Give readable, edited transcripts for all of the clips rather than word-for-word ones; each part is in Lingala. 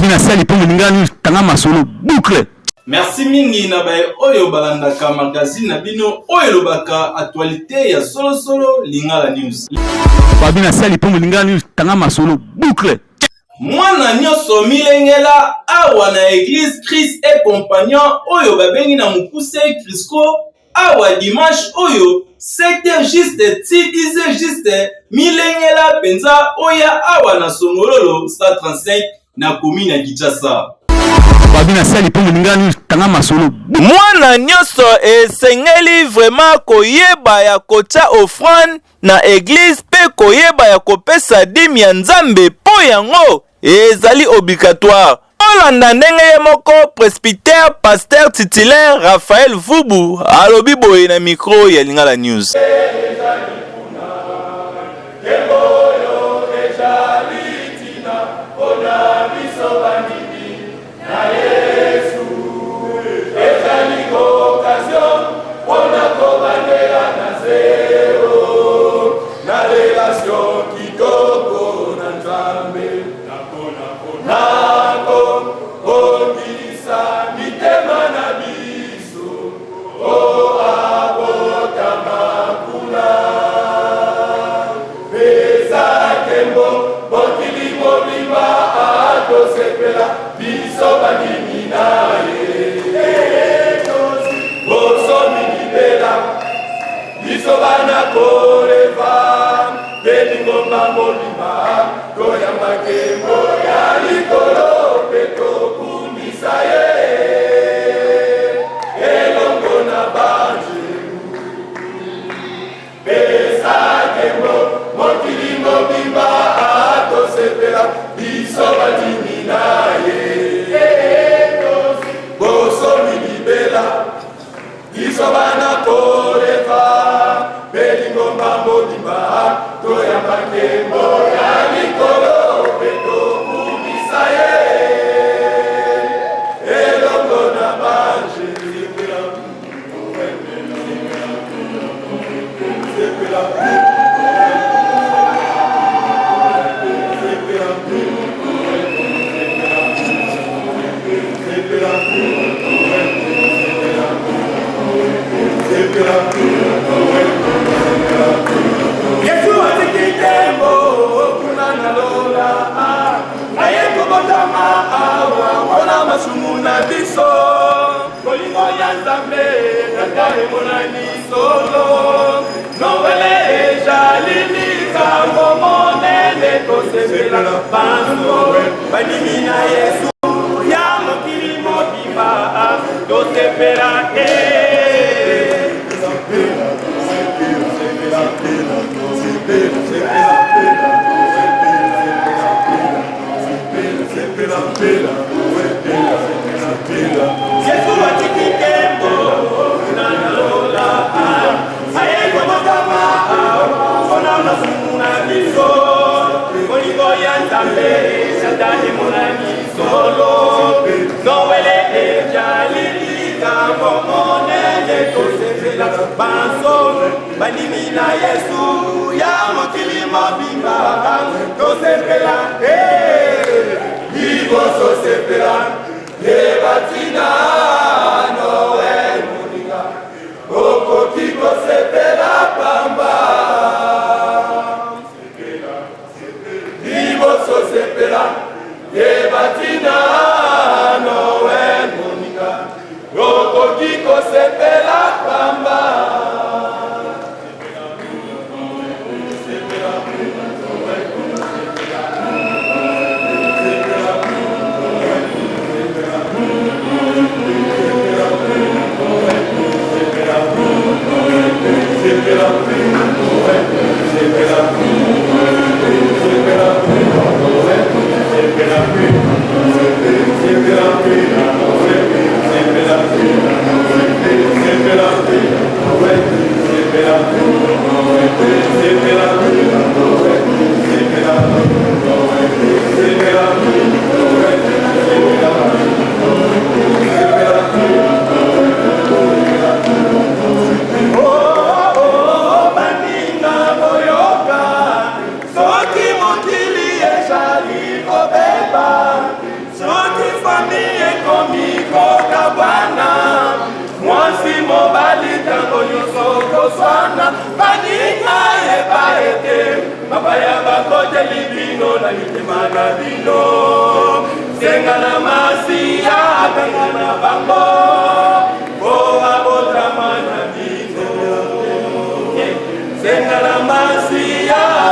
Babi na sali mpo moninga news tanga masolo boucle. Merci mingi na baye oyo balandaka magazine na bino oyo elobaka actualité ya solosolo Lingala News. Babi na sali mpo moninga news tanga masolo boucle. Mwana nyonso milengela awa na eglise Christ et Compagnon oyo babengi na mokuse Crisco awa dimanche oyo 7h juste ti 10h juste milengela mpenza oya awa na Songololo 135 na commune ya Kinshasa. Babi na sali mpo moninga news tanga masolo. Mwana nyonso esengeli vraiment koyeba ya kotia offrande na eglise mpe koyeba ya kopesa dime ya Nzambe mpo yango ezali obligatoire. Tolanda ndenge ye moko presbytère pasteur titulaire Raphaël Vubu alobi boye na micro ya Lingala News.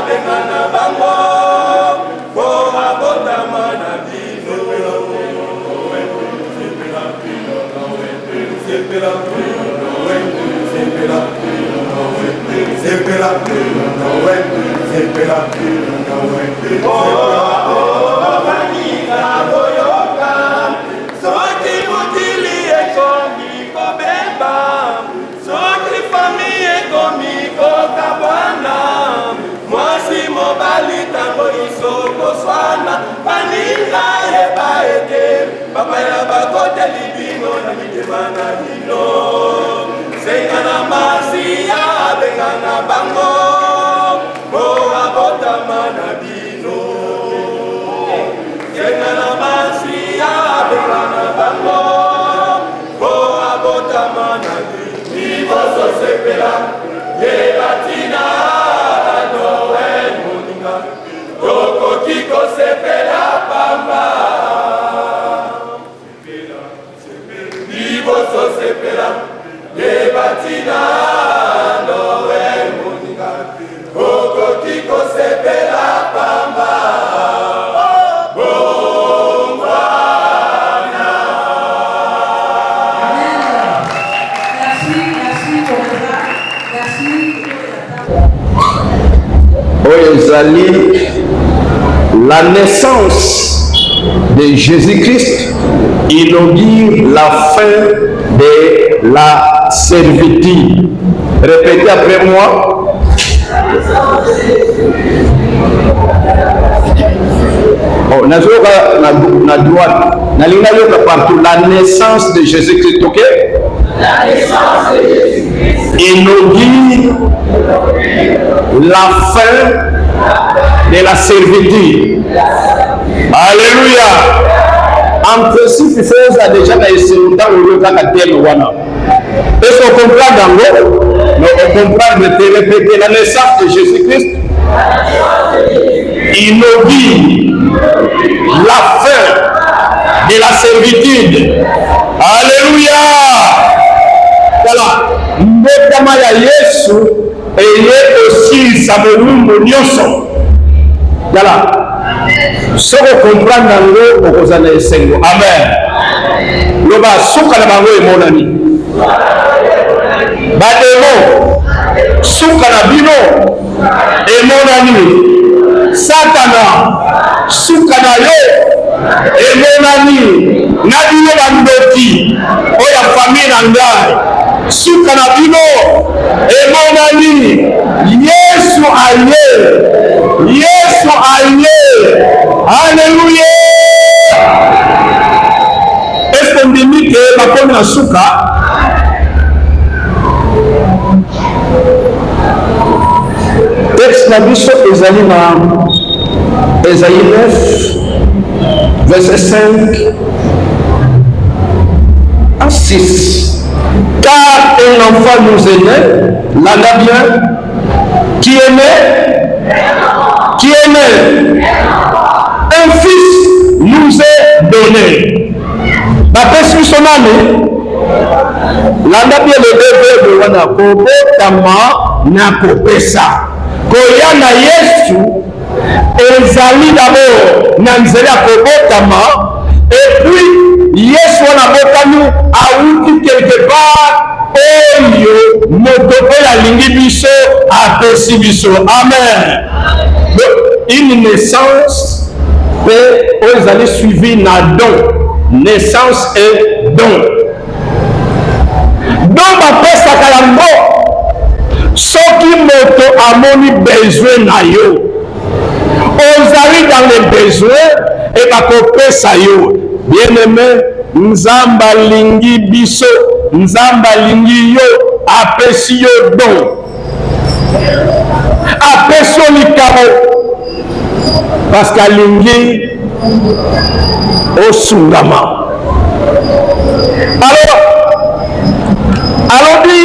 abengana bango po abotama na bino. Baninga boyoka, soki mokili ekomi kobeba, soki famille ekomi kokabwana, mwasi mobali ntango nyonso koswana, baninga yeba ete bapaya bakoteli bino na mitema na bino. Senga na Masiya abengana bango po abotama na bino. Senga na Masiya abengana bango po abotama na bino. Liboso sepela, yeba tina Noël moninga, tokoki kosepela pamba. Liboso sepela, yeba tina Noël moninga, okoki kosepela pamba. Merci, merci Koleka. Merci. Oyo ezali la naissance de Jésus-Christ inaugure la fin de la servitude. Répétez après moi. Oh, nazoyoka na, na droite, nalingi nayoka partout la naissance de Jésus-Christ, ok? La naissance de Jésus-Christ Inaugure la fin de la servitude. Alléluia. En principe, il faut oza déjà na esengo ntango oyokaka teme wana. Est-ce qu'on comprend yango? Non, on comprendre te. Répétez la naissance de Jésus-Christ inaugure la fin de la servitude. Alléluia. Tala, mbotama ya Yesu eye kosilisa bolumbu nyonso. Tala, soki okomprendre yango okozala na esengo. Amen. Loba suka na bango emonani. Bademo, suka na bino emonani. Satana, suka na yo emonani. Na bino bandoki oyo ya famille na ngai, suka na bino emonani. Yesu aye, Yesu aye. Haleluya! Est-ce qu'on ndimi ke bakomi na suka? Texte na biso ezali na Esaïe 9 verset 5 à 6. Car un enfant nous est né, landa bien, qui est né, qui est né, un fils nous est donné. Bapesi biso nani? Landa bien le deux verbes wana, kobotama na kopesa. Koya na Yesu ezali d'abord na nzela ya kobotama, et puis Yesu wana abotami awuti quelque part oyo moto oyo alingi biso apesi biso. Amen. Donc, une naissance mpe oyo ezali suivi na don. Naissance et don. Don bapesaka yango soki moto amoni besoin na yo, ozali dans le besoin e bakopesa yo. Bien aimé, Nzambe alingi biso, Nzambe alingi yo, apesi yo don, apesi yo likabo parce que alingi osungama. Alors alobi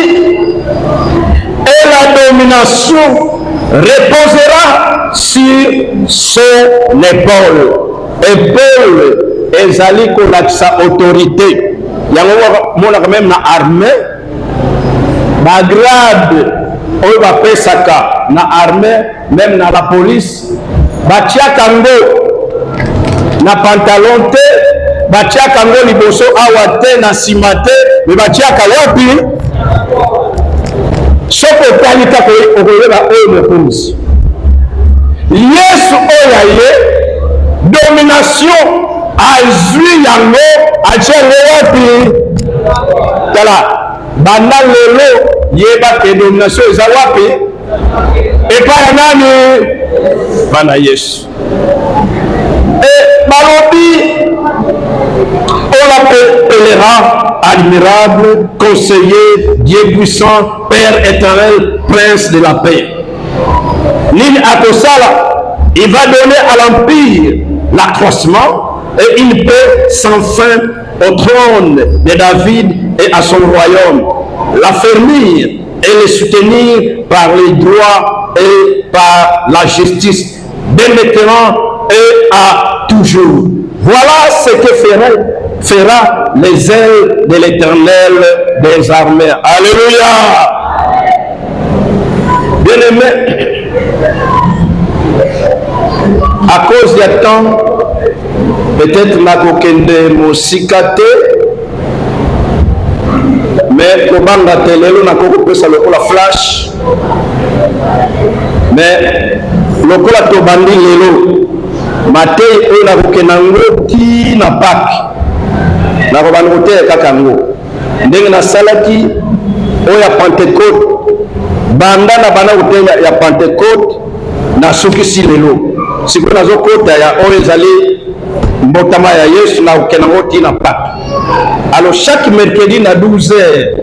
et la domination reposera sur son épaule. Épaule ezali kolakisa autorité. Yango monaka même na armée ba grade. oyo bapesaka na armée, même na la police, batiaka yango na pantalon te, batiaka yango liboso awa te, na nsima te, me batiaka wapi? Soki otali kaka, okoyeba oyo mokonzi Yesu oyo aye. Domination azwi yango, atie yango wapi? Tala, banda lelo yeba ke domination eza wapi? Epai ya nani? Bana Yesu. E balobi: on l'appellera Admirable, Conseiller, Dieu puissant, Père éternel, Prince de la paix. Nini akosala? Il va donner à l'empire l'accroissement et une paix sans fin au trône de David et à son royaume, l'affermir et le soutenir par les droits et par la justice, dès maintenant et à toujours. Voilà ce que fera les zèle de l'Éternel des armées. Alléluia. Bien-aimé, à cause ya temps, peut-être nakokende mosika te, mais kobanga te, lelo nakoki kopesa lokola flash. Mais lokola tobandi lelo matei oyo, nakokenda yango ti na Pâques. Nakobanda koteya kaka yango ndenge nasalaki oyo ya Pentecôte. Banda na banda koteya ya Pentecôte, nasukisi lelo. Sikoyo nazokota ya oyo ezali mbotama ya Yesu. Nakokenda yango ti na Pâques. Alors, chaque mercredi na 12 heures,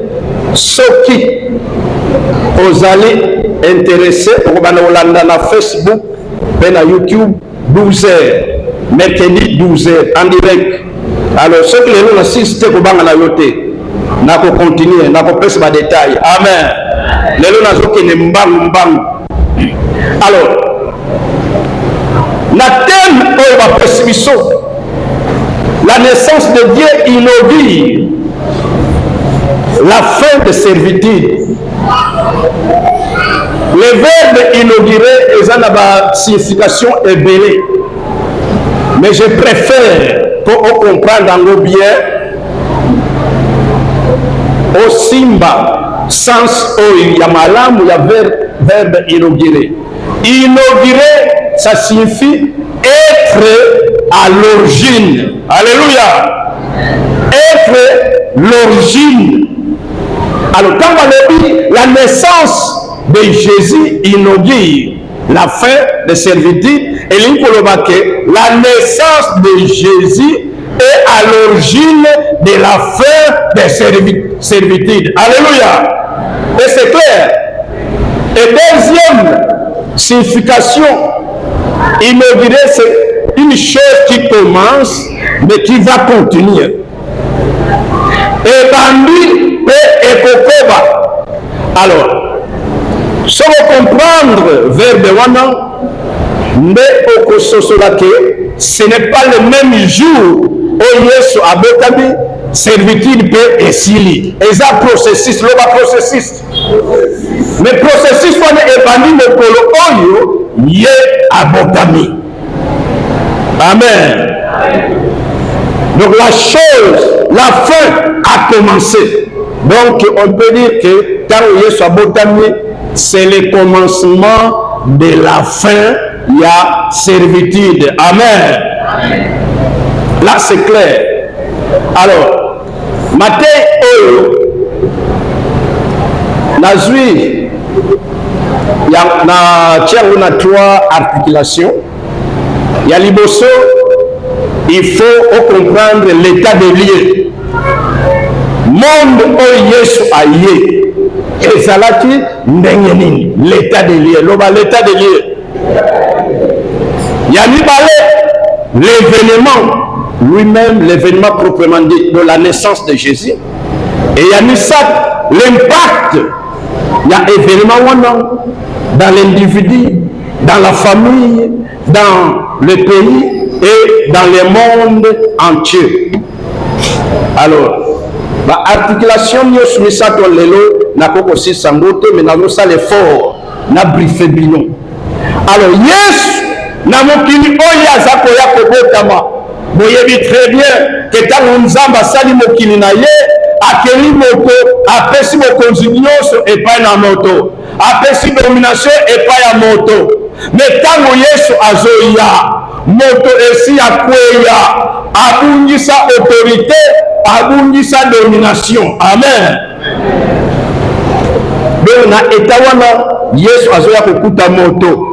soki ozali intéressé, okobanda kolanda na Facebook mpe na YouTube, 12 heures, mercredi 12 heures, en direct. Alors, soki lelo na 6 te, kobanga na yo te, nakocontinue, nakopesa badétail. Amen. Lelo nazokende mbangu mbangu. Alors, na thème oyo bapesi biso, la naissance de Dieu inaugure la fin de servitude. Le verbe inaugurer eza na basignification ebele, mais je préfère mpo ocomprendre yango bien, osimba sens oyo ya malamu ya verbe inaugurer. Inaugurer, ça signifie être à l'origine. Alléluia. Être l'origine. Alors, quand on dit la naissance de Jésus inaugure la fin de servitude, elingi koloba ke la naissance de Jésus est à l'origine de la fin de servitude. Alléluia. Et c'est clair. Et deuxième signification, inaugurer, c'est une chose qui commence, mais qui va continuer. Ebandi mpe ekokoba. Alors, soki comprendre verbe wana nde okososola ke ce n'est pas le même jour oyo Yesu abotami, servitude mpe esili. Eza processus. Loba processus. Mais processus wana ebandi mokolo oyo ye abotami. Amen. Donc la chose, la fin a commencé. Donc on peut dire que ntango Yesu abotami, c'est le commencement de la fin ya servitude. Amen. Là, c'est clair. Alors, matei oyo nazwi ya na tia yango na trois articulations. Ya liboso, il faut comprendre l'état de lieu. Monde oyo Yesu aye ezalaki ndenge nini? L'état de lieu. Loba l'état de lieu. Ya mibale, l'événement lui-même, l'événement proprement dit de la naissance de Jésus. Et ya misato, l'impact ya événement wana dans l'individu, dans la famille, dans le pays et dans le monde entier. Alors, baarticulation nyonso misato lelo. Nakoki kosilisa yango te, mais nazosala effort na briefe bino. Alors Yesu na mokili oyo aza koya kobotama, boyebi très bien ke ntango Nzambe asali mokili na ye, akeli moto, apesi bokonzi nyonso epai na moto, apesi domination epai ya moto. Me ntango Yesu azoya, moto esi akweya, abungisa autorite, abungisa domination. Amen. Donc na eta wana Yesu azoya kokuta moto.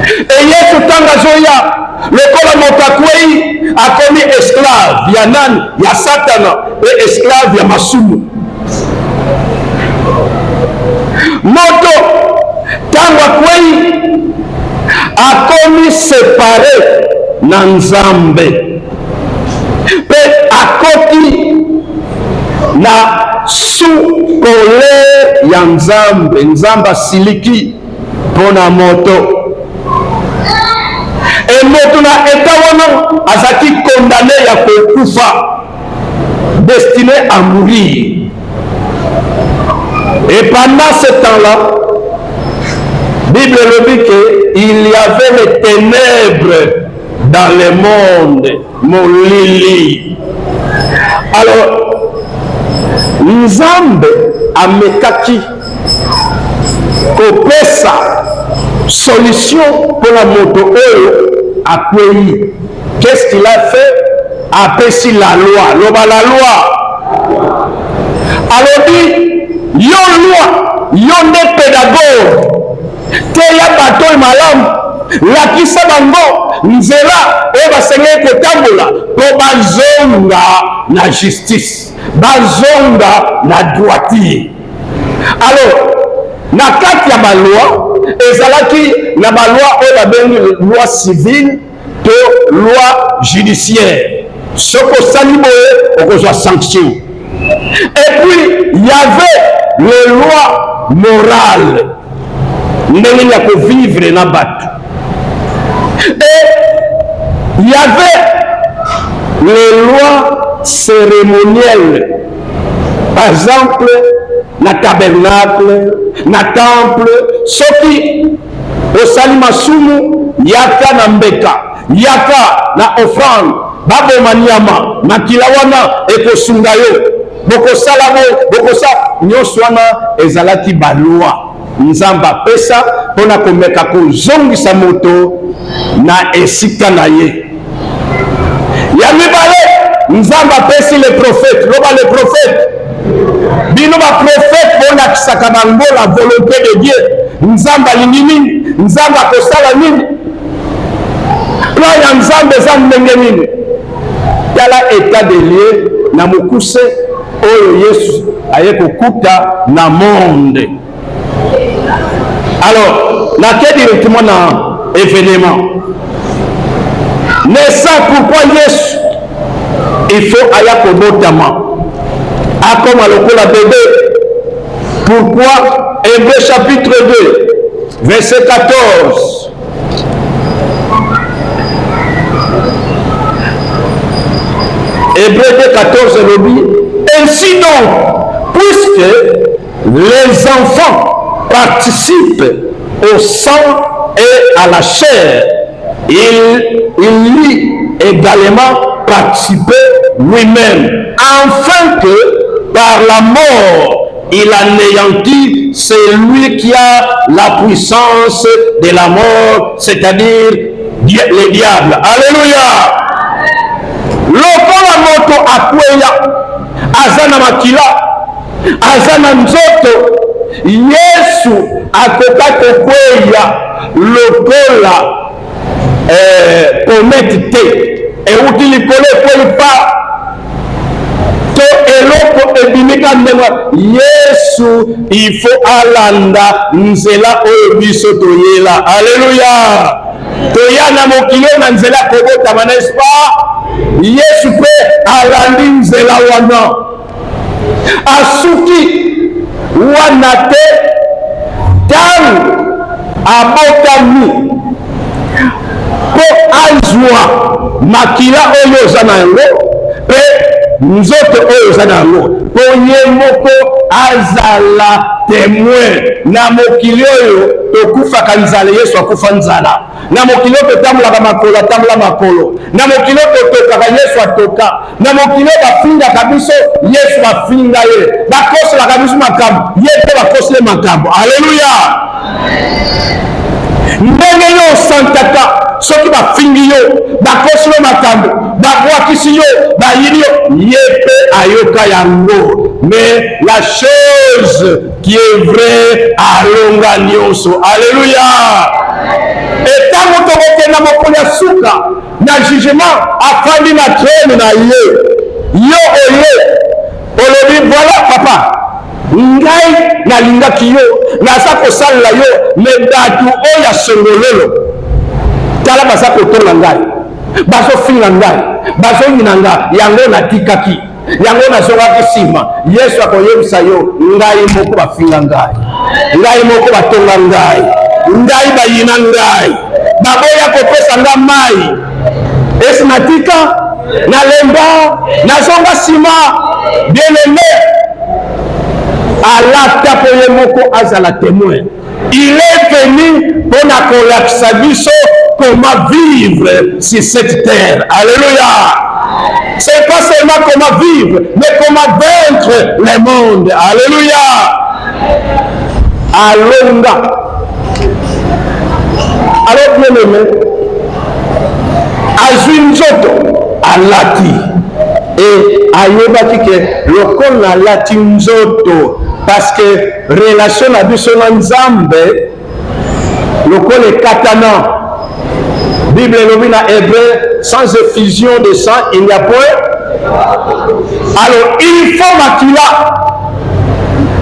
E Yesu ntango azoya lokola moto akwei, akomi esclave ya nani? Ya Satana, mpe esclave ya masumu. Moto ntango akwei akomi separe na Nzambe mpe akoti na sous colère ya Nzambe. Nzambe asiliki mpo na moto e moto na eta wana azalaki condamne ya kokufa, destiné à mourir. Et pendant ce temps-là, Bible elobi que il y avait les ténèbres dans le monde, molili. Alors Nzambe amekaki kopesa solution mpo na moto oyo akwei. Qu'est-ce qu'il a fait? Apesi la loi. Loba la loi. Alobi yo loi, yo nde pedagogue, teya bato oyo malamu, lakisa bango nzela oyo basengeli kotambola mpo bazonga na justice, bazonga na droiture. Alors na kati ya baloi ezalaki na baloi oyo babengi loi civile to loi judiciaire. Soki osali boye okozwa sanction. Et puis il y avait les lois morales, ndenge nini ya kovivre na bato. Et il y avait les lois cérémonielles, par exemple na tabernacle, na temple, soki osali masumu, yaka na mbeka, yaka na offrande, baboma nyama, makila wana ekosunga yo, bokosala boye, bokosala nyonso. Wana ezalaki baloi Nzambe apesa mpo na komeka kozongisa moto na esika na ye. Ya mibale, Nzambe apesi le prophète. Loba le prophète. Bino baprofete bolakisaka bango la volonté de Dieu. Nzambe alingi nini? Nzambe akosala nini? Plan ya Nzambe eza ndenge nini? Tala etat de lieu na mokuse oyo Yesu aye kokuta na monde. Alors, nake directement na événement. Naissant, pourquoi Yesu il faut aya kobotama, akoma lokola bébé? Pourquoi? Hébreu chapitre 2 verset 14. Hébreu 2 14 elobi: ainsi donc, puisque les enfants participent au sang et à la chair, il lui également participé lui-même, afin que par la mort il anéantit celui qui a la puissance de la mort, c'est-à-dire le diable. Alléluia. Lokola moto akweya, aza na makila, aza na nzoto, Yesu akoka kokweya lokola komete te euti likolo ekwei pa to eloko ebimika ndenge. Yesu il faut alanda nzela oyo biso toyela. Aleluya. Toya na mokili oyo na nzela ya kobotama, n'est-ce pas? Yesu mpe alandi nzela wana, asuki wana te. Ntango abotami mpo azwa makila oyo oza na yango mpe nzoto oyo oza na yango, mpo ye moko azala temoin na mokili oyo. Tokufaka nzala, Yesu akufa nzala. Na mokili oyo totambolaka makolo, atambola makolo. Na mokili oyo totokaka, Yesu atoka. Na mokili oyo bafingaka biso, Yesu bafinga ye. Bakoselaka biso makambo, ye mpe bakosele makambo. Aleluya! Ndenge yo osantaka soki bafingi yo, bakosi yo makambo, babwakisi yo, bayini yo, ye mpe ayoka yango. Mais la chose qui est vrai, alonga nyonso. Aleluya! Etango tokokenda mokolo ya suka na jugement, afandi na trone na ye, yo oye olobi: "Voilà papa, ngai nalingaki yo, naza kosalela yo, mais bato oyo ya songololo, tala, baza kotonga ngai, bazofinga ngai, bazoyina ngai, yango natikaki, yango nazongaki nsima." Yesu akoyebisa yo: "Ngai moko bafinga ngai, ngai moko batonga ngai, ngai bayina ngai, baboya kopesa nga mai, esi natika, nalemba, nazonga nsima." Bien-aimé, alata mpo ye moko azala témoin. Il est venu mpona kolakisa biso comment vivre sur cette terre. Alléluia! C'est pas seulement comment vivre, mais comment vaincre le monde. Alléluia! Alonga. Alors, bien aimé, azwi nzoto, alati e ayebaki ke lokola alati nzoto, parce que relation na biso na Nzambe lokola ekatana, Bible elobi na Hébreu: "Sans effusion de sang, il n'y a point." Alors il faut makila.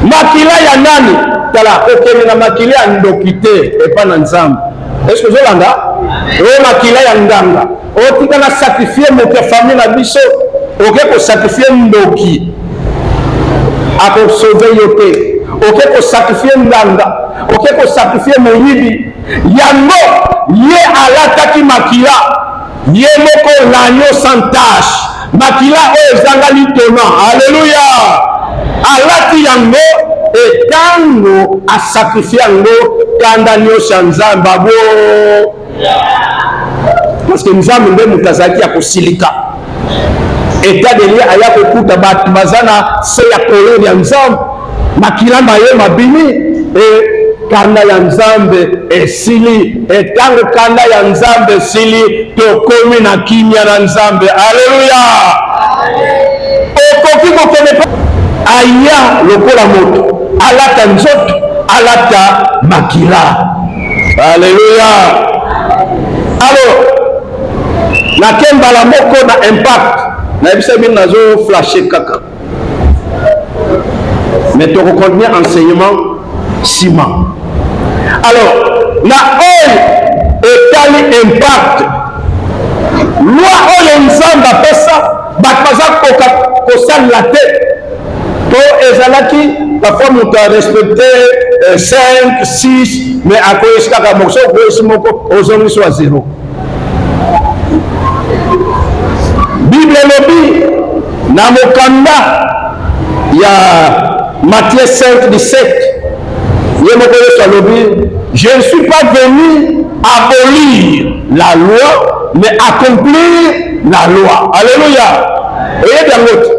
Makila ya nani? Tala, kokende na makila ya ndoki te epa na Nzambe. Est ce que ozolanda? Oyo makila ya nganga, otika na sacrifie moto ya famille na biso, oke kosacrifier ndoki, akosauver yo te. Oke kosacrifier nganga, oke kosacrifier moyibi. Yango ye alataki makila ye moko, l'agneau sans tache, makila oyo ezanga litona. Alleluya! Alati yango, etango asacrifier yango, kanda nyonso ya Nzambe abo, parce que Nzambe nde moto azalaki ya kosilika. État de lieu aya kokuta bato baza na se ya colère ya Nzambe. Makila maye mabimi e, kanda ya Nzambe esili. Etango kanda ya Nzambe esili, tokomi na kimia na Nzambe. Alleluya! Okoki kokende. Aya lokola moto, alata nzoto, alata makila. Alleluya! Alors nake mbala moko na impact. Nayebisa bino, nazo flashe kaka, mais tokocontinue enseignement nsima. Alors na oyo etali impact, loi oyo Nzambe apesa, bato baza koka kosalela te. To ezalaki parfois moto arespecte 5, 6, mais akoyesi kaka moko. Soki okoyesi moko, ozongisi wa 0. Bible elobi na mokanda ya Matthieu 5, 17, ye moko Yesu alobi: "Je ne suis pas venu abolir la loi, mais accomplir la loi." Alléluia! Oyebi yango te?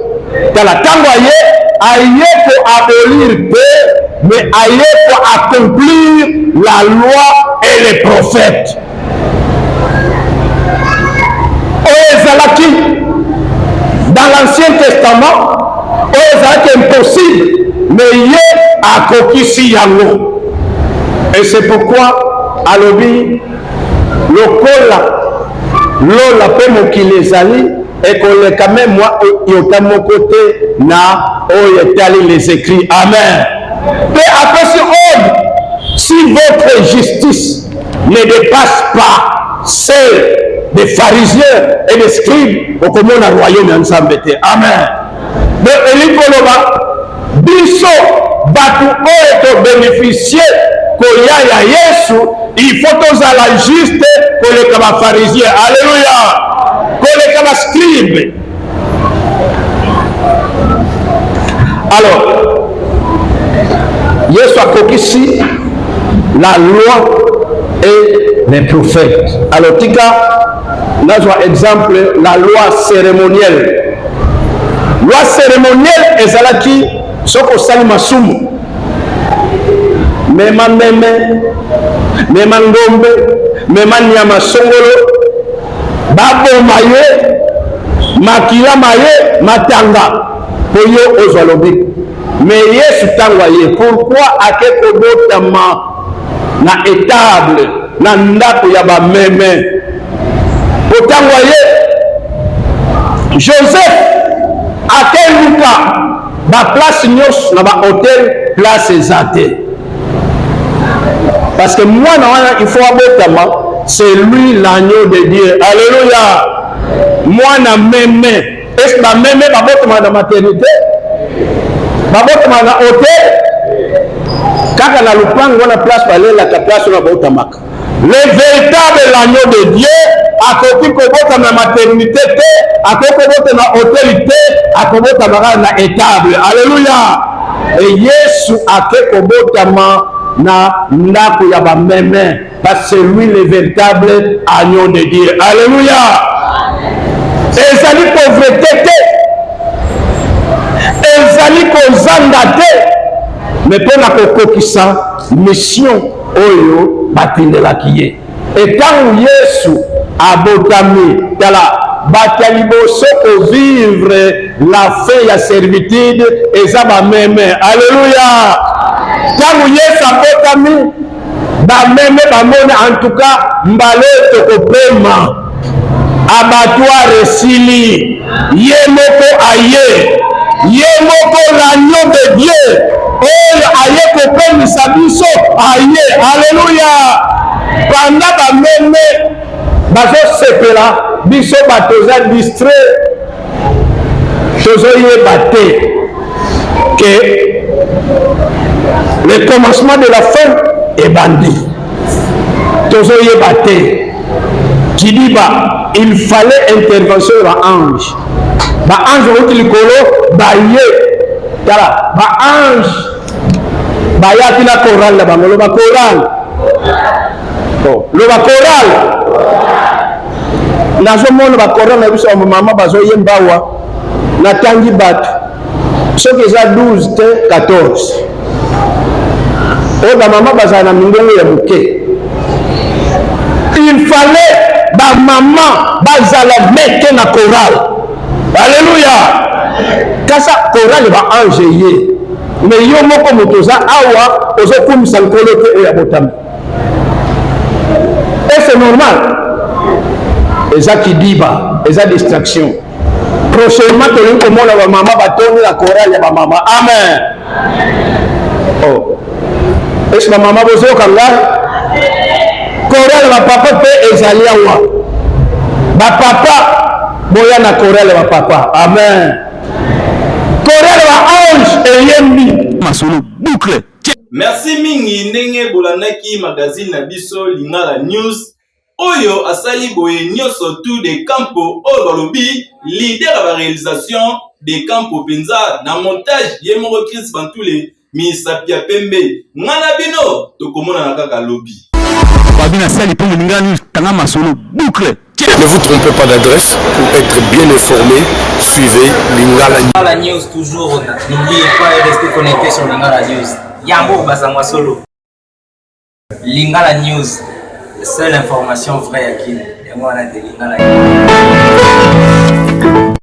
Tala, ntango aye, aye koabolir te, mais aye koaccomplir la loi et les prophètes. Oyo ezalaki dans l'Ancien Testament, oyo ezalaki impossible, mais ye akokisi yango. Et c'est pourquoi alobi: lokola lola mpe mokili ezali, ekoleka même mwa iota moko te na oyo etali les écrits. Amen! Mpe apesi ordre: si votre justice ne dépasse pas celle des pharisiens et des scribes, okomona royaume ya Nzambe te. Amen! Donc elingi koloba, biso bato oyo tobénéficie koya ya Yesu, il faut tozala juste koleka bapharisien. Alleluya! Koleka bascribe. Alors Yesu akokisi la loi et les prophètes. Alors tika nazwa exemple la loi cérémonielle. Loi cérémonielle ezalaki soki osali masumu mema meme mema ngombe mema nyama songolo baboma ye makila ma ye matanga mpo yo ozwa lobiko. Mais Yesu tango aye pourquoi ake kobotama na etable na ndako ya ba meme? Po tango aye Joseph ake luka ba place nyonso na ba hotel place eza te. Parce que mwana wana il faut abotama, c'est lui l'agneau de Dieu. Alléluia. Mwana meme Est-ce ba meme babotama na maternité? Babotama na hotel? Kaka na lupango wana place balelaka place wana babotamaka. Le véritable l'agneau de Dieu akoki kobotama na maternité te, akoki kobotama na hotel te, akobotama kaka na étable. Alléluia. Et Yesu ake kobotama na ndako ya bameme. Parce que c'est lui le véritable agneau de Dieu. Alléluia. Ezali pauvreté te. Ezali kozanga te. Mais mpo na kokokisa mission oyo batindelaki ye. Et ntango Yesu abotami, tala bato ya liboso kovivre la fin ya servitude eza bameme. Alléluia. Ntango Yesu abotami Ba meme bamoni en tout cas mbala oyo tokopema abattoir esili ye moko aye ye moko l'agneau de Dieu oyo aye kopemisa biso aye alleluya panda bameme bazosepela biso bato oza distrait tozoyeba te que le commencement de la fin ebandi tozoyeba te kidiba il fallait intervention ya baange baange bauti likolo baye tala baange bayaki na chorale na bango loba chorale oh, loba chorale nazomona bakorona na biso ya mama bazoyemba awa natangi bato soki eza 12 te 14 oyo bamama bazala na mingongo ya moke il fallait bamama bazala meke na chorale alleluya kasa chorale baange ye me yo moko moto oza awa ozokumisa nkolo te oyo abotami Et c'est normal. Eza kidiba, eza distraction. Prochainement tolingi komona ba mama batondi na chorale ya ba mama. Amen. Oh. Est-ce ba mama bozoyoka ngai? Chorale ya ba papa mpe ezali awa. Ba papa boya na chorale ya ba papa. Amen. Chorale ya ba ange eyembi. Masolo boucle. Merci mingi ndenge bolandaki magazine na biso Lingala News oyo asali boye nyonso tout de campo oyo balobi leader ya ba réalisation de campo mpenza na montage ye moko Chris Bantule misapi ya pembe nga na bino tokomonana kaka lobi. Babi na sali mpo moninga tanga masolo boucle. Ne vous trompez pas d'adresse pour être bien informé. Suivez Lingala News. Lingala News toujours. N'oubliez pas de rester connecté sur Lingala News. Yango bazangwa solo. Lingala News, seule information vraie à Kin. Yango wana de Lingala News.